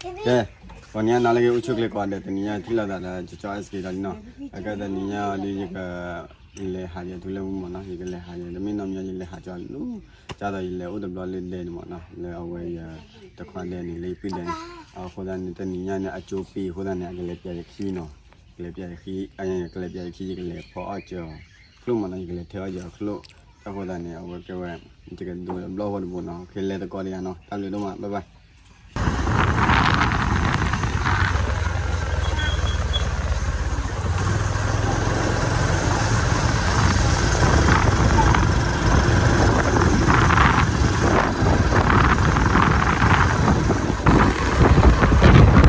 ကဲ, ကိးနံၤညါနၤလၢက့ၤအိၣ်ဆူၣ်ချ့ကိးဂၤဒဲး တနံၤညါထံၣ်လိာ်သးဒီး ကၠီကၠီ S K ဒီးလံနီၤ, အကဲတနံၤညါဒီးယက လဲၤဟးယၤထူလၢမူမၢ်နီၤ, ယကလဲၤဟးယၤတမ့ၢ်နီတမံၤယလဲၤဟးကၠီလူၤ, ကၠီဒီးယလဲၤအိၣ်တဘျီလၢဒဲန့ၣ်မၢ်နီၤ, လၢအဝဲယတခွါဒဲန့ၣ် လၢယပုၢ်ဒဲန့ၣ်, အဃိသတးန့ၣ် တနံၤညါန့ၣ် အကၠိပ့ၤအဃိသတးန့ၣ် အကလဲၤပျးယခံနီၤ, ကလဲၤပျးယခံ, ကလဲၤပျးယခံ ယကလဲၤဖီအီၣ်စၢၤအီၤချိၣ်မၢ်နီၤ, ယကလဲၤထၢအီၣ်စၢၤအီၤချိၣ်, အဃိသတးန့ၣ် အဝဲကဲဝဲ ယကဒိးတဘျီဃီတဘိနီၤ, ကလဲၤသကိးတယၤနီၤ, တၢ်ဘျုးဒိၣ်မး bye bye. ကဲနီၤ ကၢ်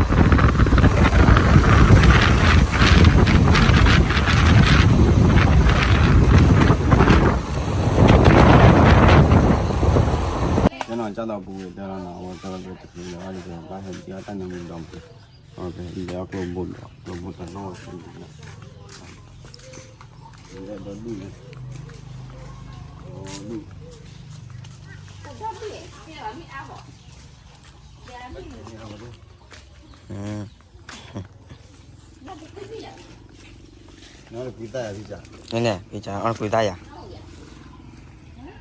သိးပူၤဝဲတဲလီၤနီၤ, အဝဲတဲဝဲတချုးလၢၤဘၣ်ဒီး ဘၣ်ဟဲဒံး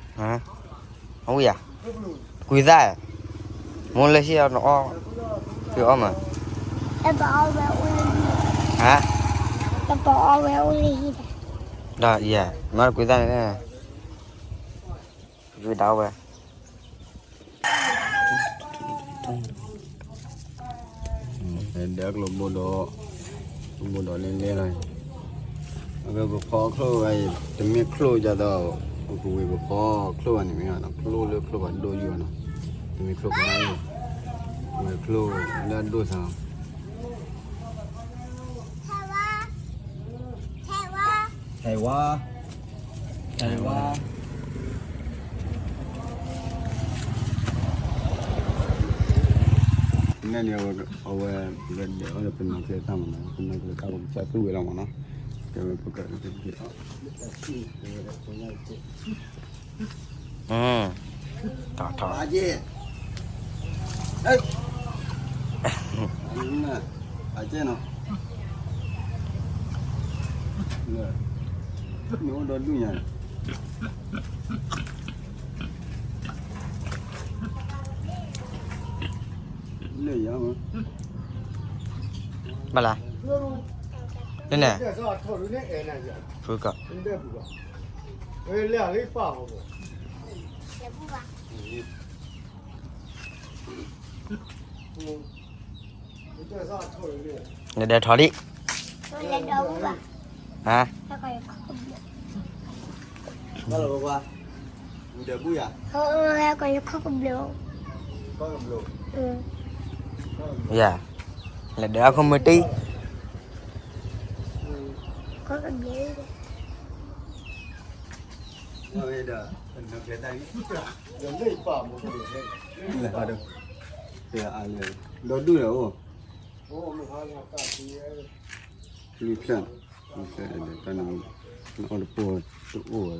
အီၣ်တၢ်နါမ့ၤဒီးပူၤ, အဝဲလဲၤအီၣ်ကျိဘိဒီး ကျိဘိတၢ်နီၣ်ဝဲဖဲန့ၣ်, လဲၤဒီဒူၣ်န့ၣ်, ဒီဒူၣ်, နန့ၣ် ကွံသၣ်ယၤ, အီၣ်ကွံသၣ်ယၤ, အဝံယၤ, ကွံသၣ်, မိၢ်လၢဟံၣ်အီၣ်နအီၣ်, ကွံအီၣ်မး, ဟါ, ဒီးယၤ, မ့ၢ်ကွံသၣ်န့ၣ်, ကွံဒၣ်ဝဲ ဒီးကျိဘိဒီး, ကျိဘိဒီးလဲၤလဲၤလီၤ, အဝဲပဖီချိၣ်ဝဲအံၤ တမ့ၢ်ချိၣ်ဒ်သိး ပကဝံၤပဖီချိၣ်ဘၣ်န့ၣ်မ့ၢ်နီၤ, ချိၣ်လၢချိၣ်ဘၣ်ဒိၣ်ယုၢ်ဘၣ်နီၤ, တမ့ၢ်ချိၣ်ကနၣ်အံၤ, ဝဲချိၣ်လၢအဒိၣ်သး ထဲဝါ, ထဲဝါ, နဲန့ၣ် အဝဲ ပကဒဲးအီၣ်လၢပနီၢ်ကျဲတၢ်မနီၤ, ပနီၢ်ကျဲတၢ်ပကစၢ်သူၣ်ဝဲလီၤမနီၤ, ကဲဝဲပက အ ထီၣ်ထီၣ် အကဲနီၤ, နအိၣ်ဒီဒူၣ်ညါ, လၢယၤမး, ဘၣ်လၢ, န့ၣ်န့ၣ်, ဖုကီး နဒဲးထီၣ်လံ, ဟါ, ယၤ, လဲၤဒဲးအခိၣ်မုၢ်တံၢ်, ဒီဒူၣ်ဒီးအိၣ်, လံဖျၢၣ်, လံဖျၢၣ်ဒီးတၢ်နါ, နအီၣ်တပိၢ်တအိၣ်ဝဲ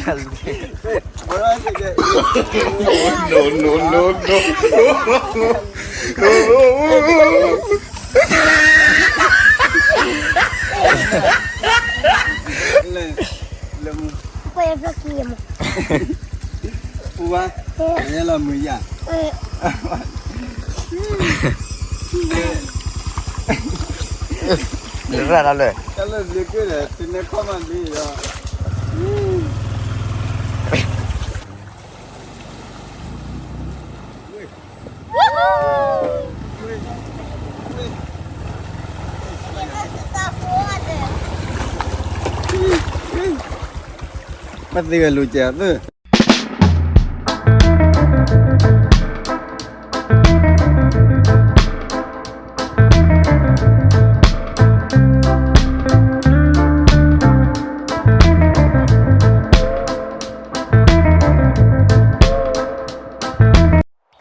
No, no, no, no. ပှၤဖျီၣ်ခံမး. ပူဝါ, ယဲလီၤမုာ်ယၤ. ရၣ်လၢ, တၢ်လၢဘျ့က့ၤဒီး တန့ၢ်ခီၣ်မးဘျ့ဒီး. မ့ၢ်သ့ဂဲၤလိာ်ကဲသၢ.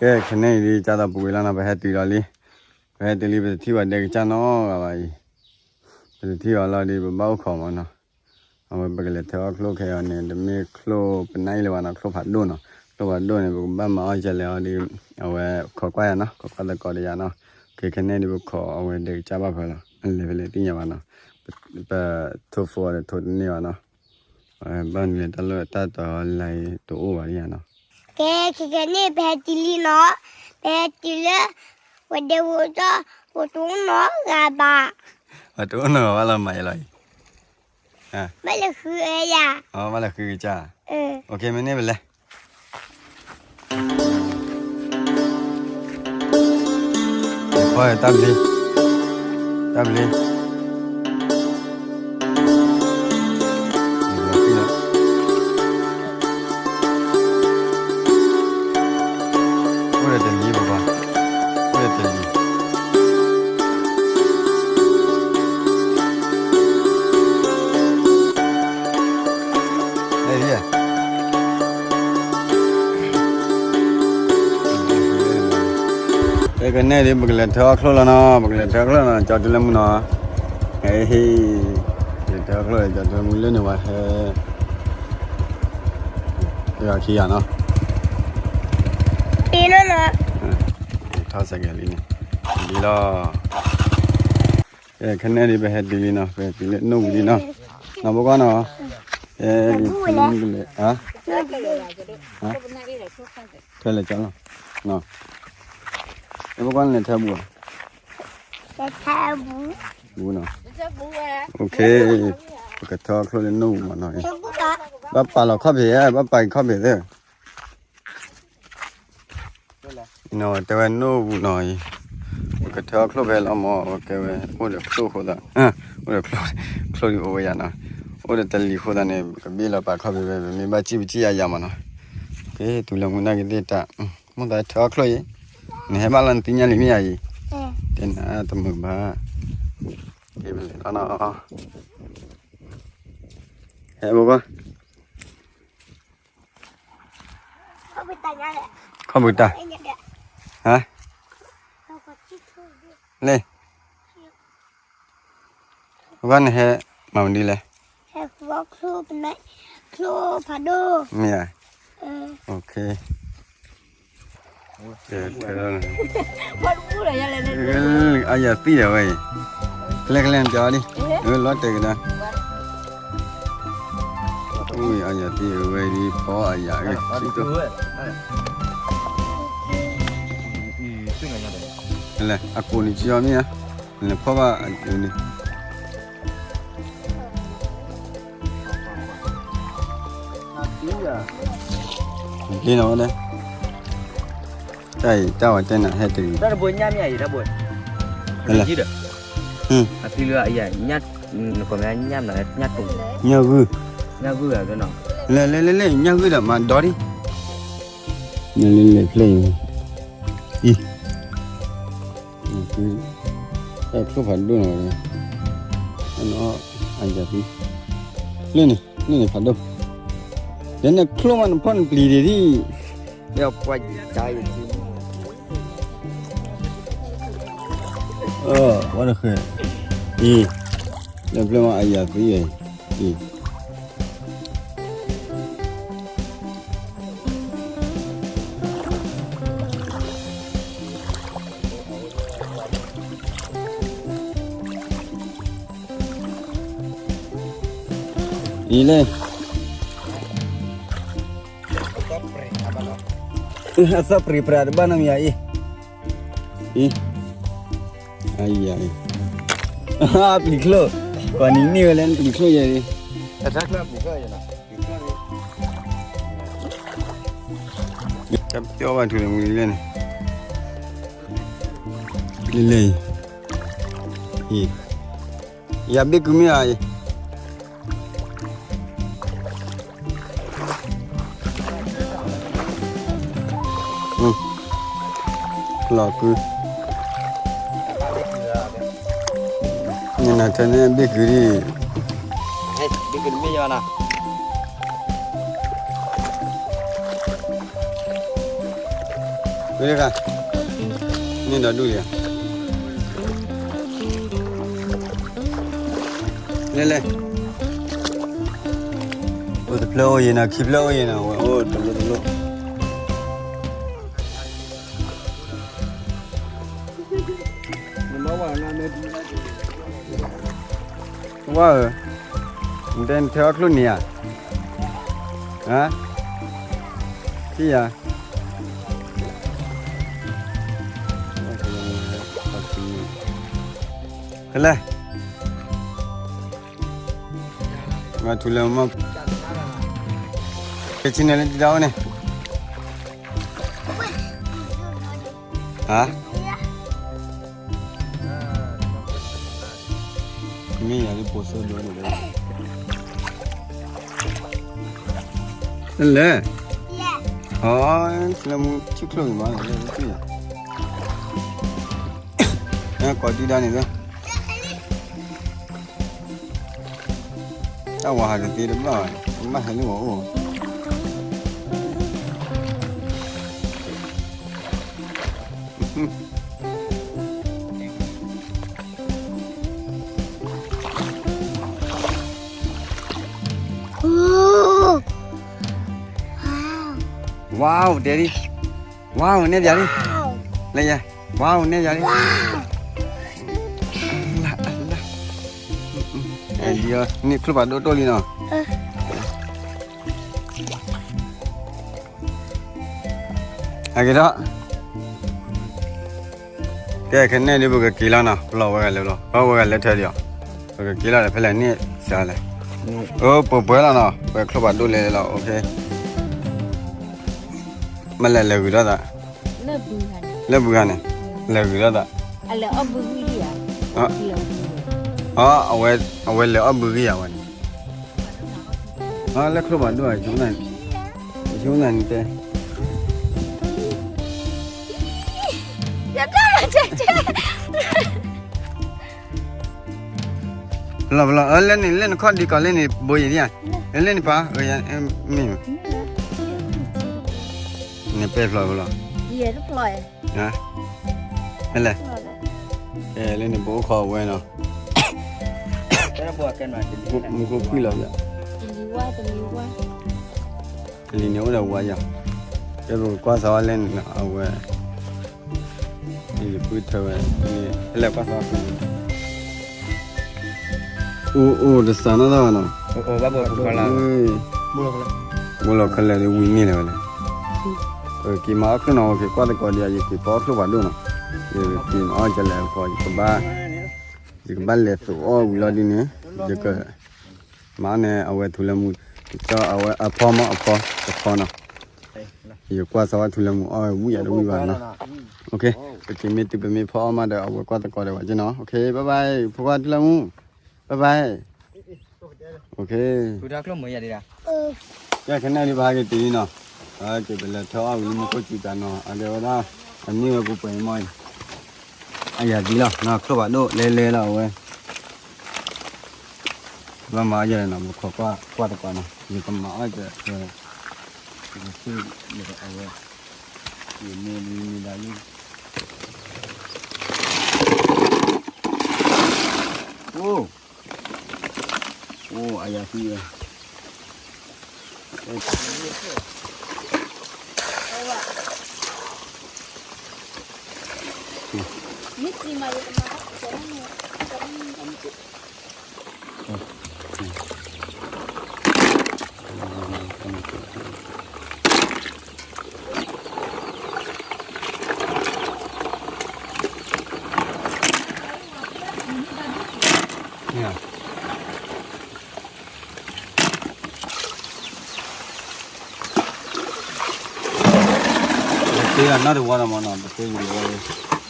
ကဲ ခဲန့ၣ်အံၤဒ် ကၢ်သိးပူၤကွံာ်လီၤနီၤ, ပဟဲတုၤလီၤလံ. ပဟဲတုၤလံ ပတထံၣ်ဘၣ်ဒဲကစၢ်နီတဂၤဘၣ်အံၤ. ပတထံၣ်ဘၣ်လီၤဒီး ပဘၣ်အိၣ်ခိးမးနီၤ. အဝဲပကလဲၤထၢအီၣ်ချိၣ်ခဲအံၤန့ၣ် တမ့ၢ်ချိၣ်ပနၢ်အံၤလၢၤဘၣ်နီၤ, ချိၣ်ဖးဒိၣ်နီၤ. ချိၣ်ဖးဒိၣ်န့ၣ် ပကဘၣ်မၤအီၣ်ကလဲာ်အီၤဒီး အဝဲခိးကွၢ်ယၤနီၤ, ခိးကွၢ်သကိးဒီးယၤနီၤ. ခဲခဲန့ၣ်ဒီး ပခိးအဝဲဒဲကစၢ်ဘၣ်ဖဲလီၤ, အလဲၤဖဲလဲၣ်သ့ၣ်ညါဘၣ်နီၤ. ပထိၣ်ဖိအီၤဒီးထိၣ်တန့ၢ်ဘၣ်နီၤ. ဘၣ်မနုၤလဲၣ် တၢ်လၢတၢ်တီလၢတအိၣ်ဘၣ်ဒ်ယၤနီၤ. ကဲ ခဲခဲန့ၣ် ပဟဲတုၤလံနီၤ, ပဟဲတုၤလၢ ဝဲဒဲဝိၣ်ဒီး ပတအိၣ်နီတဂၤဘၣ်. ပတအိၣ်နီတဂၤဘၣ်လီၤ မၤယဲလီၤအံၤ. ဘၣ်လဲၤဃုယၤ, ဘၣ်လဲၤဃုကစၢ်. မ့ၢ်န့ၣ်ပလဲၤ တၢ်ဘျ့, တၢ်ဘျ့. အိၣ်ဒီးတလံၤပပှၤ, အိၣ်ဒီးတလံၤ. ကဲ ကဲန့ၣ်ဒီး ပကလဲၤထၢအီၣ်ချိၣ်လီၤနီၤ, ပကလဲၤထၢအီၣ်ချိၣ်လီၤနီၤ, ကၠီတုလၢမူနီၤ. ဟဲဟ့ၣ်, လဲၤထၢအီၣ်ချိၣ် ကၠီတုလၢမူလၢန့ၣ်ဝဲဟဲ ပယီၤခံဂၤနီၤ. ထီၣ်စဲးကဲၤလံန့ၣ်, ဒ်လီၤ. ခဲန့ၣ်ဒ်ပဟဲတုၤလံနီၤ, ပဟဲတုၤလၢနိၣ်ပူၤလံနီၤ. နီၤ ဖိခွါနီၤ, ဟဲ, ဟါ, ထွဲလဲၤကၠီလီၤ. ဖိခွါန့ၣ်လဲၤထၢဘူးဧါ. ဘူးနီၤ. ပကထၢအီၣ်ချိၣ်လၢနိၣ်ပူၤမးနီၤ. ဘၣ်ပာ်လီၤခီၣ်ဖံးဧါ, ဘၣ်ပာ်က့ၤခီၣ်ဖံးသ့ၣ်. နီၤ တဲဝဲနိၣ်ပူၤနီၤအံၤ, ပကထၢအီၣ်ချိၣ်ဖဲလီၤမး, ပကဲဝဲ အိၣ်ဒီးချိၣ်အဃိသး, အိၣ်ဒီးချိၣ်, ချိၣ်ဒ်အိၣ်ဝဲယၤနီၤ, အိၣ်ဒီးတလံၤအဃိသးန့ၣ် ပကဘ့ၣ်လီၤပာ်ခီၣ်ဖံးဖဲ ပမ့ၢ်ဘၣ်စံၣ်ပထံၣ်ယၤယၤမးနီၤ. ကဲ တုၤလၢမူနၢ်က့ၤသ့ၣ်တၢ်, မိၣ်သးထၢအီၣ်ချိၣ်အံၤ, နဟဲဘၣ်လီၤနသ့ၣ်ညါလံမ့ၢ်ဧါအံၤ, တဲနၤတမုာ်ဘၣ်, ကဲ ပလဲၤလီၤနီၤ, ဟဲဘိကွၢ် ခီၣ်ပူၤတၢ်, ဟါ, လၢ, အဂီၢ်န့ၣ်ဟဲ, မၤမနုၤလဲၣ်, မ့ၢ်ဧါ, အယၤသံဒီးဝဲအံၤ, ကလဲၤကလဲၤနပျီဒ်, လီၤတဲာ်ကဒါ, အယၤသံဝဲဒ်ဖီအယၤအံၤ, လဲၣ် အကိးန့ၣ်ကၠီမ့ၢ်ဧါ, လဲၤဖီဘၣ်အကိးန့ၣ် က့ၤနီၤဝဲဒၣ်, တၢ်အံၤ တၢ်ဝဲတဲနၤဟဲတဂ့ၤ, တၢ်တဘိညၣ်မ့ၢ်အံၤ တၢ်ဘိ, လၢယံၤဒီး, အဖံလၢအယၤ, ညၣ်ဂုၢ်, လဲၤလဲၤလဲၤလဲၤ ညၣ်ဂုၢ်ဒီးမၤဒီဒ်, လဲၤလဲၤလဲၤဖျဲၣ်အံၤ, အံၤ တၢ်ချိၣ်ဖးဒိၣ်နီၤ, အယၤသံ, လၢန့ၣ်, လၢန့ၣ်ဖးဒိၣ်, ယဲန့ၣ်ချိၣ်မးနဖီၣ်နပျံၤဒံးဒ်, ယပှၤယၤယၤသံ, အဝဲတဃဲ, အံၤ, လၢဖျဲၣ်မးအယၤသံအံၤ, အံၤ အံၤလဲၣ်, အသီၣ်ပြံပြါတဘၣ်နီတမံၤဧါအံၤ, အံၤ, အံၤ, ပျံၤချိၣ်, ပှၤနံၤန့ၢ်ဝဲလၢပျံၤချိၣ်ယဲအံၤ, တၢ်ပျီဘၣ်ထူလၢမူလံလဲၣ်န့ၣ်, လံလဲၣ်အံၤ, အံၤ, ယဘ့ၣ်ကုမ့ၢ်ဧါအံၤ လီၤကု, နနၤထဲန့ၣ်ဘ့ၣ်ကုဒံး, ဘ့ၣ်ကုတမ့ၢ်ယီၤနီၤ, ဝဲတဂၤ, န့ၣ်ဒီးဒူၣ်လံဧါ လဲၣ်လဲၣ်, အိၣ်တဖျၢၣ်အိၣ်ယံၤနီၤ ခံဖျၢၣ်အိၣ်ယံၤနီၤ ဝဲအိၣ်တလိၣ်တလိၣ်, ဝါဧၢ, နတဲနထဲအီၣ်ချိၣ်န့ၣ်ဧါ, ဟါ, ထံၣ်ယၤ ဖဲလဲၣ်, မၤထူလၢမုၢ်, ကဲဆံန့ၣ်လၢတံၤတၢ်အိၣ်န့ၣ်, ဟါ, မ့ၢ်ယၤလၢပိာ်စိဒိၣ်န့ၣ်, လဲၣ်, အီ, လၢမူထံချိၣ်ဂ့ၤမးလၢမူထံၣ်ယၤ, ကိးဒံဒၣ်န့ၣ်လၢ တၢ်ဝၤဟးတသ့တဘၣ်ဘၣ်, ဘၣ်ဟဲလၢဝဲအိၣ်, ဝါ, daddy, ဝါ, နဲၣ်ပၠးလံ, လၢယဲ, ဝါ, နဲၣ်ပၠးလံ, လၢ, န့ၣ်ချိၣ်ဖးဒိၣ်ဒိၣ်လံနီၤ, အက့ၤထီၣ်, ကဲ ခဲန့ၣ်ဒုးပကက့ၤလီၤနီၤ, ပလီၢ်ဝဲဂၤလဲၤလီၤ, ပလီၢ်ဝဲဂၤလဲၤထဲဒံးအီၤ, ပကက့ၤလီၤဒီးဖဲလဲၣ်န့ၣ်စးလဲၣ်, အိၣ်ပှဲၤပှဲၤလီၤနီၤ, ပှဲၤချိၣ်ဖးဒိၣ်လဲၣ်လီၤ, မ့ၢ်လဲၤလဲၤဂုၤထီၣ်သး, လၢဘုဂၤန့ၣ်, လဲၤဂုၤထီၣ်သး, အ, အဝဲလဲၤအီၣ်ဘုဂံၢ်ယၤဝဲန့ၣ် လၢချိၣ်ဖးဒိၣ်ဧါ, ယဆိကမိၣ်နတဲ, လီၤလီၤ, လၢန့ၣ် လၢနခီၣ်ဒံးကီးလၢန့ၣ် ဘိယံၤဒံဧါ, လၢန့ၣ်ပၢ်, မ့ၢ်, နပဲာ်ဖျီၣ်ဖျီၣ်, ဟဲလဲၣ်, လၢန့ၣ် ပအိၣ်ခိးဝဲနီၤ, မူခိၣ်ခွံၣ်လီၤ, တလံၤန့ၣ်အိၣ်ဒီးဝါယၤ, ကဲပကကွၢ်စးဝဲလဲၣ်န့ၣ်နီၤ, အဝဲ ယပုၢ်ထၢဝဲ, ဟဲလဲၣ်ကွၢ်စးဝဲ, အိၣ်အိၣ်တစးနီၣ်ထီၣ်နီၤ, ဘိလီၤခဲလၢာ်ဒ်ဝံၤန့ၣ်လၢၤဝဲလဲၣ်, ပက့ၤမၤအီၣ်ချိၣ်နီၤ, ပက့ၤကွၢ်သကိးဒံး, ယက့ၤပအီၣ်ချိၣ်ဖးဒိၣ်နီၤ, ယက့ၤမၤအီၣ်ကလဲၣ်, ယကဘၣ်လဲၤသိးအီၣ်ဝံၤလီၤဒ်န့ၣ်, ယက မၤအီၣ်န့ၣ် အဝဲထူလၢမူ, ကၠီအဝဲအဖီမ့ၢ်အဖီတဖီနီၤ, ယကွၢ်စးဝဲထူလၢမူအီၣ်ဝံၣ်ယၤတဝံၣ်ဘၣ်နီၤ, ပက့ၤမ့ၢ်တုၤပမ့ၢ်ဖီအီၣ်မးဒီး အဝဲကွၢ်သကိးဒီးဝဲက့နီၤ, ဘၣ်ဘၣ်, ဖိခွါထူလၢမူ, ဘၣ်ဘၣ်, ကဲခဲန့ၣ်ဒ်ပဟဲက့ၤတုၤလံနီၤ, ကဲပလဲၤထၢအီၣ်ဝံၤလၢမူခိၣ်စူၤတၢ်နီၤ, အကဲဝဲဒၣ်, အမ့ၢ်ဝဲပှဲၤပှဲၤမီၢ်အံၤ, အယၤသံလီၤ, ချိၣ်ဖးဒိၣ်လဲၤလဲၤလီၤအဝဲ ဘၣ်မၤအီၣ်ယဲလဲၣ်နီၤ, ပခိးကွၢ်ကွၢ်တပၤနီၤ, ယကမၤအီၣ်ကဲ, ယကဆ့ၣ်, ယကအဝဲ, ယမ့ၢ်မ့ၢ်ဒၣ်လံ, အိၣ်, အိၣ်အယၤသံဝဲ မ့ၢ်တံၤမး ယကမၤအီၣ်ကဲန့ၣ်, အမ့ၢ်တံၤ, အမ့ၢ်တံၤ, တ့အနီတဝီလီၤမနီၤ, ပသ့ဝံၤဝဲ, ပက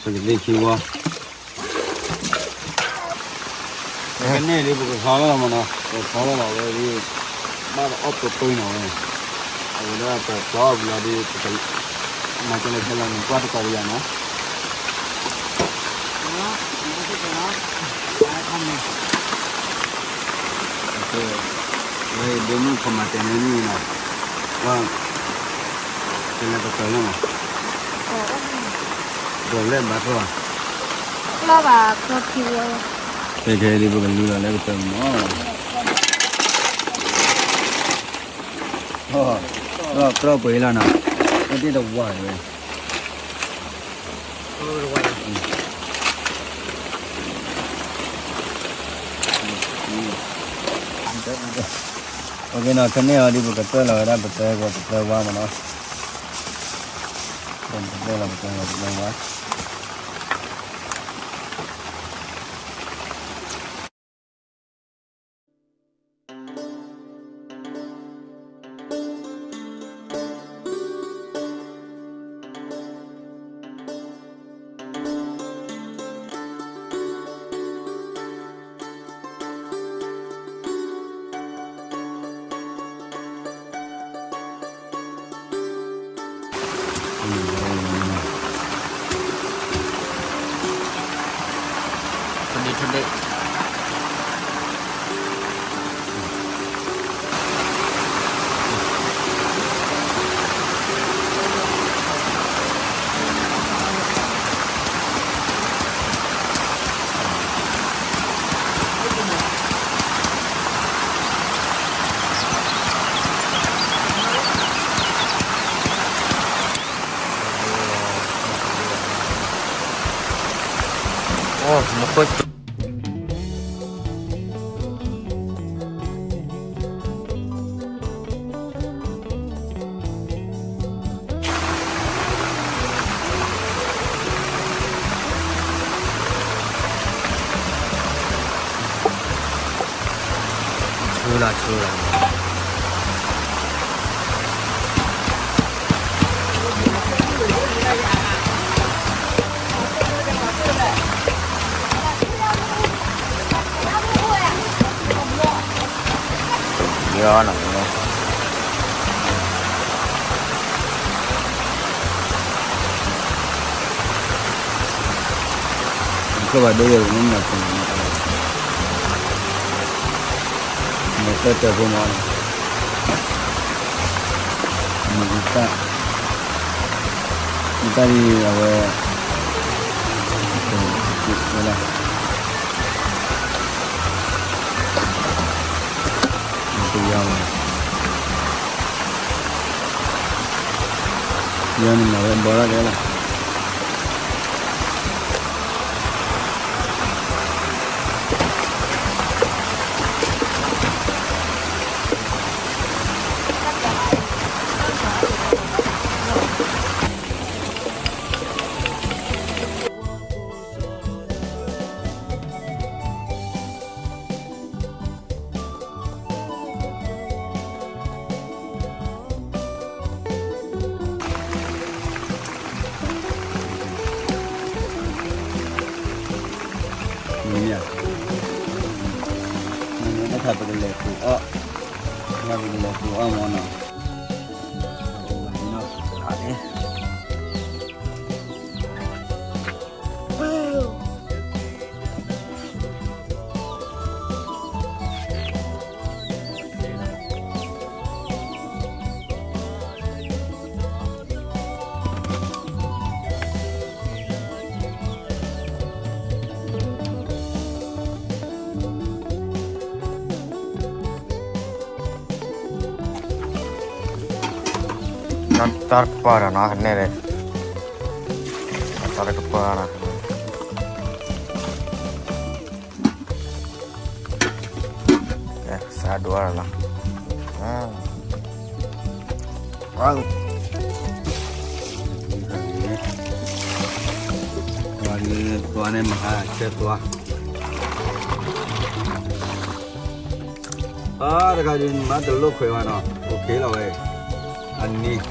သ့ခံဝီ, ပကနဲၣ်ဒ်ပကဆီလီၤလီၤမနီၤ, ပဆီလီၤလီၤဝဲဒ်, ဘၣ်တအီၣ်ပပၢနီၤဝဲ, အဝဲဒၣ်ပကျီအီၣ်ပလီၤဒ်, မၤကလဲၤခဲလၢာ်န့ၣ် ကွၢ်တကီၢ်တယၤနီၤ. ဝဲဒ့မုၣ်ခီမၤတဲာ်န့ၣ်န့ၣ်နီၤ, ကလဲၤကတၢၢ်လၢမး, ကလဲၤဘၣ်ထီၣ်, ကလီဘၣ်ခီခံဝီ, ခဲခဲဒ်ပကလူလီၤလၢကတၢၢ်မး, ဒီးကြီပှဲၤလီၤနီၤ, တ့ၢ်တဝီဝဲ အနီၤ, ခဲန့ၣ်အီၤဒ်ပကတၢၢ်လီၤဝဲဒၣ်ပသၢဂီၤပသၢဝါမနီၤ, ပတၢၢ်လီၤပသၢဂီၤပသၢဝါ. အိၣ်မူခိၣ် ဆူလီၤဆူလီၤ. မ့ၢ်တၢ်တၢၢ်ဖိမးနီၤ, မ့ၢ်တၢ်, မ့ၢ်တၢ်ဒ်အဝဲ, ဝဲလီၤ, မ့ၢ်တယါဘၣ်, ယါန့ၣ်မၤဝဲဘီဒၣ်ကဲလီၤ. မ့ၢ်, မ့ၢ်တခါပကလဲၤပူၤအီၣ်, တခါပကလဲၤပူၤအီၣ်မးနီၤ. တၢ်တပှၢ်ဒီးနီၤ ကနဲၣ်လံ, တၢ်တကပှၢ်နီၤ, စးဒိးလီၤ, ဝါ, ဝါလၢသွါန့ၣ်မဟါဆဲသွါ, အတခါဒ်မၤတလိၣ်ခွဲးဝဲနီၤ, အိၣ်ခ့လီၤဝဲ, အနံၤ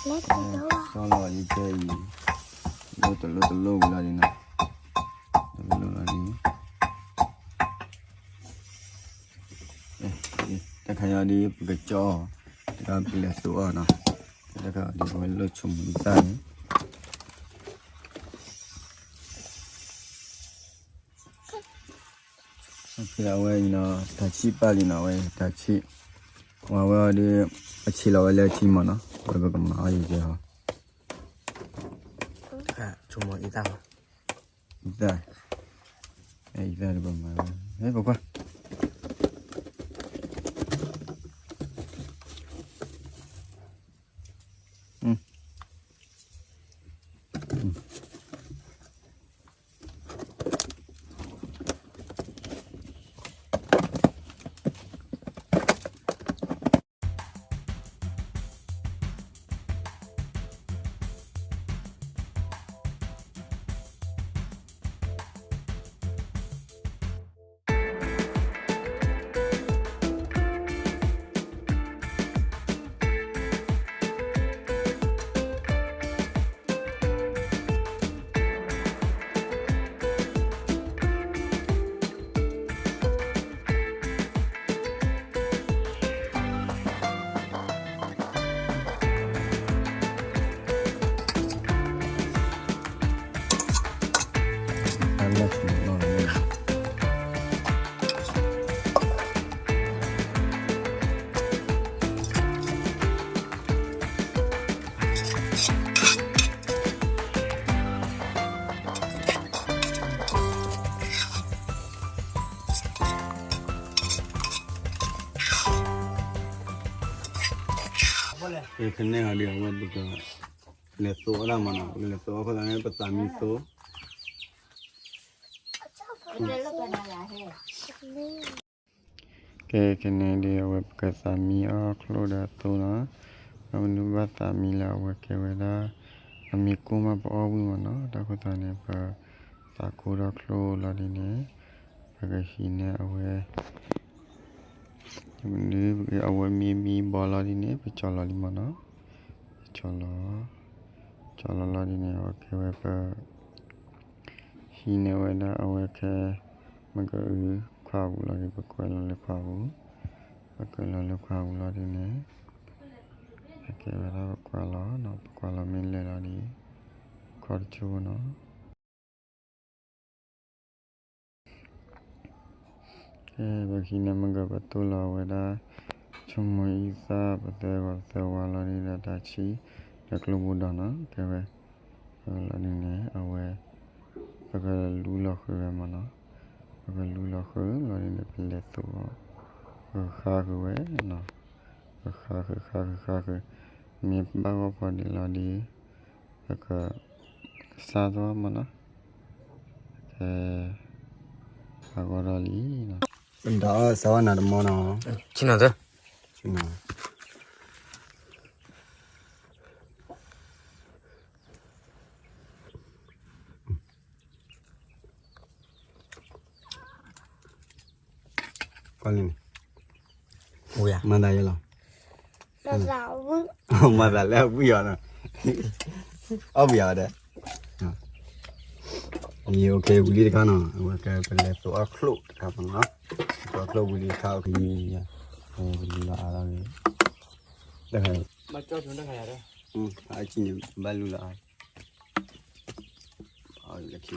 ကၠီလီၤဒ်ကဲအံၤ, လိၣ်တလိၣ်တလိၣ်ဝံၤလီၤဒ်နီၤ, တလိၣ်လီၤဒ်, တၢ်ခါအံၤဒ်ပကကၠီ, တၢ်ခါပလဲၤသိးအီၤနီၤ, တၢ်ခါအံၤဒ်ပဝဲလိၣ်ဆိကမိၣ်အံသၣ်န့ၣ် ဖဲအဝဲအံၤနီၤ တၢ်ဆံၣ်ပာ်လံနီၤ အဝဲတၢ်ဆံၣ်, ဝဲအဝဲအီၤဒီး အဆံးလီၤဝဲလၢအထံမ့ၢ်နီၤ ဝဲပကမၤအီၤယဲၢ်ဟီ, ဆိကမိၣ်အံသၣ်, အံသၣ်, အံသၣ်ဒီးပမၤဝဲ, ဟဲပကွၢ် ကနဲၣ်ဟီဒ် အဝဲပကလဲၤသိးအီၤဒၣ်မးနီၤ, ပကလဲၤသိးအီၤအဃိသတးန့ၣ် ပသးမံသိး ကဲ ကနဲၣ်ဒ် အဝဲပကသးမံအီၣ်ချိၣ်ဒီးသိးနီၤ, ဒီးမနုၤဘၣ်သးမံလၢအဝဲကဲဝဲဒၣ် အမ့ၢ်ကိၢ်မးပအီၣ်ဝံၣ်မးနီၤ, တၢ်ဃိသတးန့ၣ် ပသးကိၢ်ထီၣ်ချိၣ်လီၤဒ်န့ၣ် ပကဟံးန့ၢ်အဝဲ မနုၤ အဝဲမ့ၢ်မံဘီလီၤဒ်န့ၣ် ပကၠီလီၤလံမးနီၤ, ပကၠီလီၤ, ကၠီလီၤလီၤဒ်န့ၣ် အဝဲကဲဝဲပ ဟံးန့ၢ်ဝဲဒၣ်အဝဲခဲ မ့ၢ်ကအု ခွါပူၤလီၤဒ် ပကွဲးလီၤလၢခွါပူၤ, ပကွဲးလီၤလၢခွါပူၤလီၤဒ်န့ၣ် အကဲဝဲဒၣ်ပကွၢ်လီၤနီၤ, ပကွၢ်လီၤမ့ၢ်လဲၤလီၤဒ် ခီတကၠိၢ်နီၤ. ကဲ ပဟံးန့ၢ်မ့ၢ်ကပတိၢ်လီၤဝဲဒၣ် ဆိကမိၣ်အံသၣ် ပသၢဂီၤပသၢဝါလီၤဒ်ဒီး တၢ်ဆံၣ်ဒီးကျိဘိဒီးနီၤ ကဲဝဲ လီၤဒ်န့ၣ် အဝဲ ပကလူလီၤဃုာ်ဝဲမးနီၤ, ပကလူလီၤဃုာ်လီၤဒ်န့ၣ် ပလဲၤသိးအီၤ ပဃါဃုာ်ဝဲနီၤ, ပဃါဃုာ် ဃါဃုာ် ဃါဃုာ် မ့ၢ်ဘၣ်ဂီၢ်ဖီဒံးလီၤဒ် ပက စါသီမးနီၤ, ကဲ ဟးဂီၤဒီးလံနီၤ, ဒီးစါဝါနၤတမီနီၤ, ဆ့နီၤသၢ ဆ့နီၤ ကွၢ်လံန့ၣ်, မၤသးယဲလီၤ, မၤသးလၢအဝံၣ်အီၤနီၤ, အီၣ်ဘှံးအီၤဒီး, အံၤ အိၣ်ခ့ ဝံၤလံတခါနီၤ, အဝဲကဲပလဲၤသိးအီၣ်ချိၣ်တခါမးနီၤ, သိးအီၣ်ချိၣ်ဝံၤလံတခါ အိၣ်ခ့ ပလဲၤလီၤအါထီၣ်ဂ့ၤ, တခါ အအံၤန့ၣ် ဘၣ်လူလီၤအါ, အီၣ်လၢခံ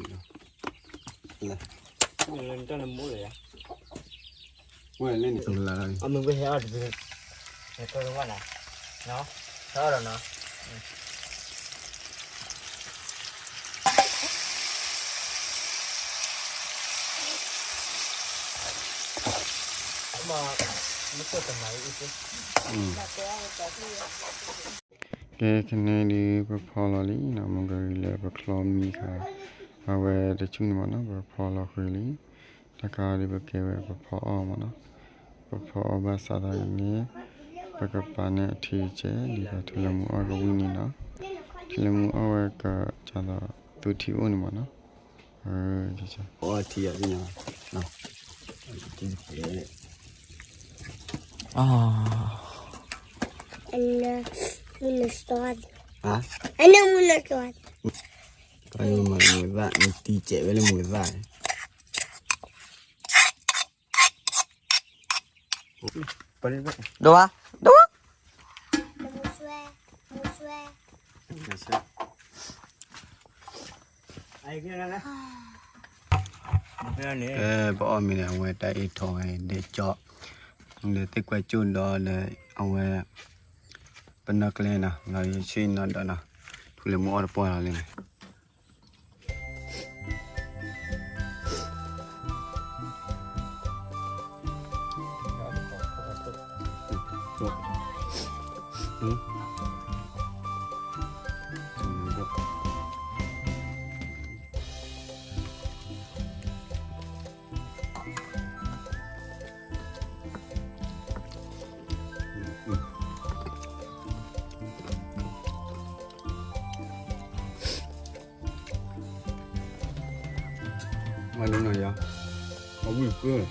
လီၤ, လၢ အမုၢ်ဝဲဟဲအီၣ်တဘျီ, နကဝဲနၤ, ဟဲအီၣ်ဒီးနီၤ, မ့ၢ်တမၤအံၤ, ကဲ ခဲန့ၣ်ဒုး ပဖီလီၤလံနီၤ, မုၢ်ကရံၣ်လၢပချီမံခါ, အဝဲတဆူန့ၣ်မးနီၤ ပဖီလီၤဃုာ်လံ, တၢ်ခါဒုးပကဲဝဲပဖီအီၣ်မးနီၤ, ပဖီအီၣ်ဘၣ်ဆၣ်သနာ်က့န့ၣ် ပကပာ်န့ၢ်အထံကစဲး ဒ်သိးထူလၢမူအီၣ်ကဝံၣ်န့ၣ်နီၤ, ထူလၢမူအီၣ်ဝဲကစးဒီးသူထံအိၣ်န့ၣ်မးနီၤ, အထံအီၤ, အ in the, in the store. ဟါ, အနမူလကဝါ, မူသၣ် နတံၤကဲးဝဲလၢမူသၣ်, ဒိးဝါ, ဒိးဝါ, ပအီၣ်မ့ၤန့ၣ် အဝဲတၢ်အ့ၣ်ထီၣ်ဝဲဒဲကၠီ, ဒီးသ့ၣ်ကွဲကၠိၣ်ဒီးဒီး အဝဲ ပနီၢ်ကျဲနီၤ လီၤဆ့ၣ်နီၤဒီးနီၤ, ထူလၢမူအီၣ်တပှၢ်လီၤလံန့ၣ် မၤဒ်နီၤယၤ, အဝံၣ်ပှၢ်,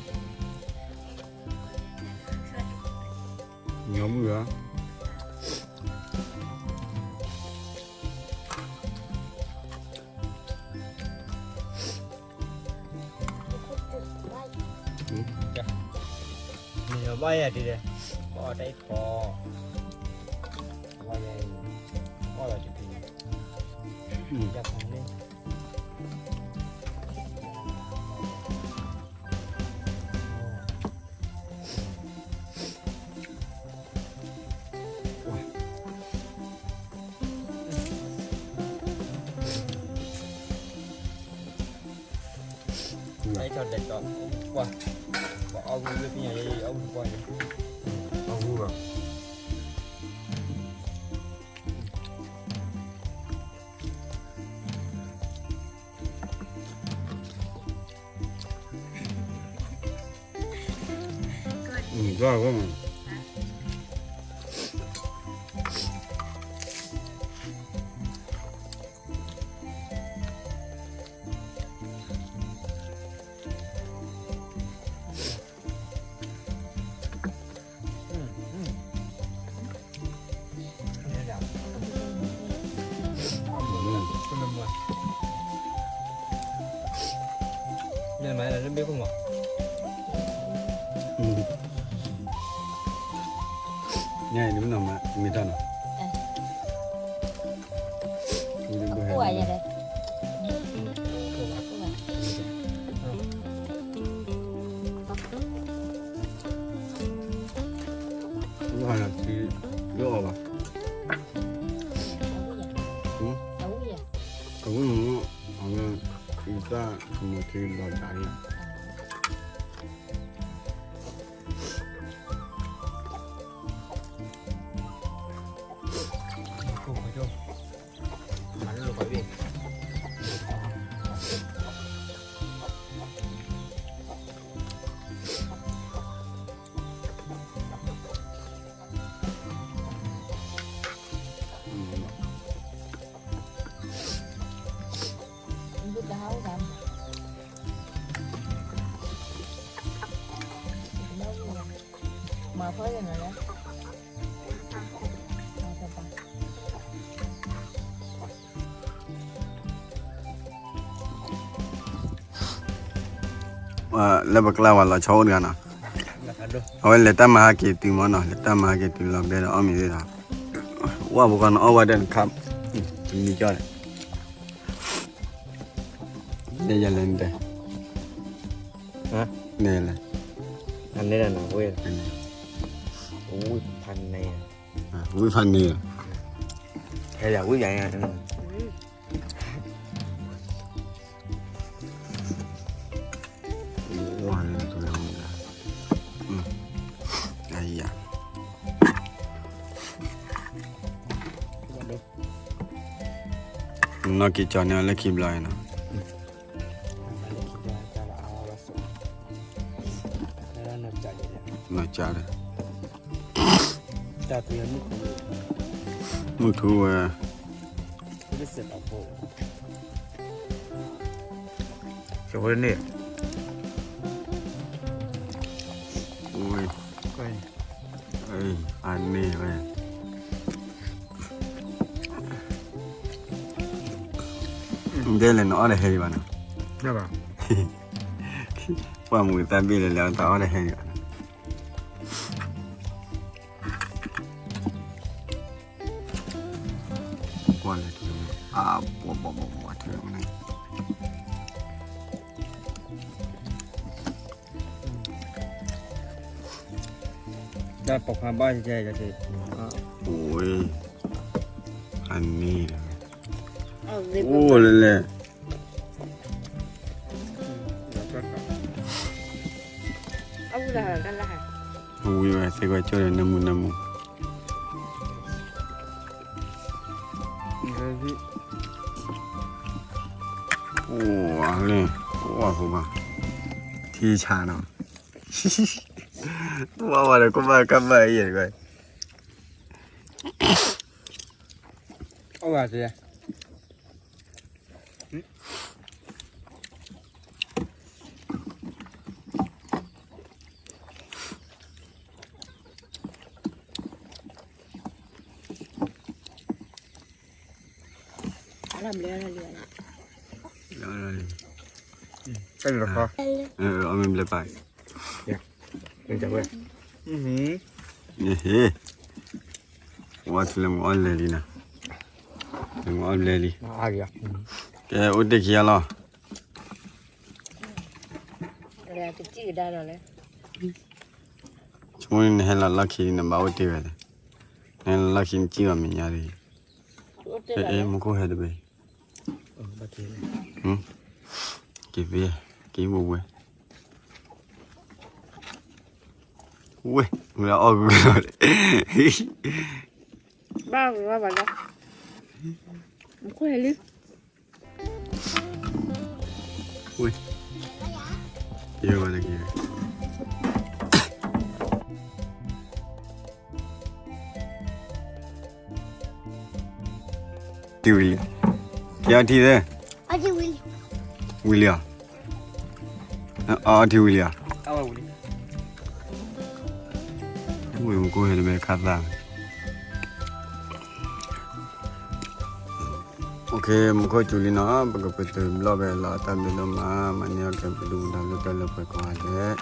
ညီဝံၣ်ဧါ. နဘၣ်ယၤဒ်လဲၣ်, ဘၣ်အီၣ်တၢ်အ့ၣ်ထီၣ်, ဘၣ်ယၤ, အီၣ်လီၤတပံၤ, ယၤဖးန့ၣ် တၢ်အ့ၣ်ထီၣ်ဒဲးကၠီ, ပှၤ, ပှၤအီၣ်ဂုၢ်လၢပညါယဲ အီၣ်ဂုၢ်ပှၢ်ယဲ, အီၣ်ဂုၢ်ဘၣ်. ညါအံၤ နမ့ၢ်နီၤမး မ့ၢ်တၢ်နီၤ လၢအီၣ်ဘၣ်, အဝဲ အဝဲ အဝဲ အဝဲ အံသၣ်ကမီၤထံလီၤဒၣ်န့ၣ် လၢပကျါဝဲလီၤဆီအိၣ်တဂၤနီၤ, အဝဲလဲၤတၢ်မၤဟးက့ၤတုၤမ့ၢ်နီၤ, လဲၤတၢ်မၤဟးက့ၤတုၤလီၤဘဲဒီးအီၣ်မ့ၤသ့ၣ်ဒီး, ဝဲပကီၢ်နအီၣ်ဝဲဒီးနခါ, တမံၤကီၢ်န့ၣ်, လဲၤယလဲၤနတဲ, လဲၤလဲၤ, ဝံဖးန့ၣ်, ဝံဖးန့ၣ်, ဟဲလၢဝံယၤ နီၢ်က့ၤကၠီန့ၢ်အီၤလၢခံဘျီအံၤနီၤ, နီၢ်က့ၤဒီး မုၢ်ထူဝဲ, ကၠီဖိတန့ၢ်, အန့ၢ်ဝဲ, ဒ်လဲၣ်နအီၣ်တဟဲဒံးဘၣ်နီၤ, ပှၢ်မုာ်သးဘ့ၣ်လၢလဲၤအီၣ်တဟဲဒံးဘၣ်နီၤ, ကွၢ်လဲၤထီၣ်, အါ, ပှၤပှၤပှၤပှၤထီၣ်န့ၣ် တၢ်ပိာ်ခွါဘၣ်ယဲယဲ, အိၣ်, အန့ၣ်လီၤ, အိၣ်လၢလဲၣ်, ဝံၤဝဲသ့ၣ်ကွၢ်ကၠိဒီးနၢမူနၢမူ, အိၣ်လၢ, အိၣ်ဖိဘၣ်, ထံဆးနီၤ, ဝါဝါဒီးကဘၣ်ကဘၣ်အံၤ, အီၣ်ဘၣ်စ့ အီၣ်မ့ၢ်ဘျဲၣ်ပၢ်, ဝါထူလၢမုၢ်အီၣ်လဲၤလံနီၤ, လၢမုၢ်အီၣ်လဲၤလံ, ကဲအိၣ်တ့ၢ်ခံဂၤလီၤ, ဆိကမိၣ်န့ၣ်နဟဲလီၤလီၢ်ခံန့ၣ် နဘၣ်အိၣ်တ့ၢ်ဝဲ, နဟဲလီၤလီၢ်ခံနစံၣ်ဘၣ်မဲာ်ညါဒီး, အဲ မူခိၣ်ဟဲတဘ့ၣ်, က့ၤသ့, က့ၤဝဲဝဲ, ဝဲ, ဝဲအီၣ်ဂုာ်လီၤ, ဘၣ်ဂ့ၤဘၣ်လီၤ, မူခိၣ်ဟဲလံ ဝဲ, ယဝဲတက့ၢ်, ထံဝံၤလံ, ကဲအီထံသ့, ဝံၤလံဧါ, အီထံဝံၤလံဧါ, ဝံၤမူခိၣ်ဟဲတဘ့ၣ်ခါသၣ် OK, မူခိၣ်စူၤလံနီၤ, ပကပတုာ်ဘျီၣ်ဖဲလီၤ, တၢ်ဘျုးဒိၣ်မး, မၤန့ၢ်အီၣ်ကဲပဒုၣ်ပဒါလၢတၢ်လၢပှဲၤကိးဂၤဒဲး.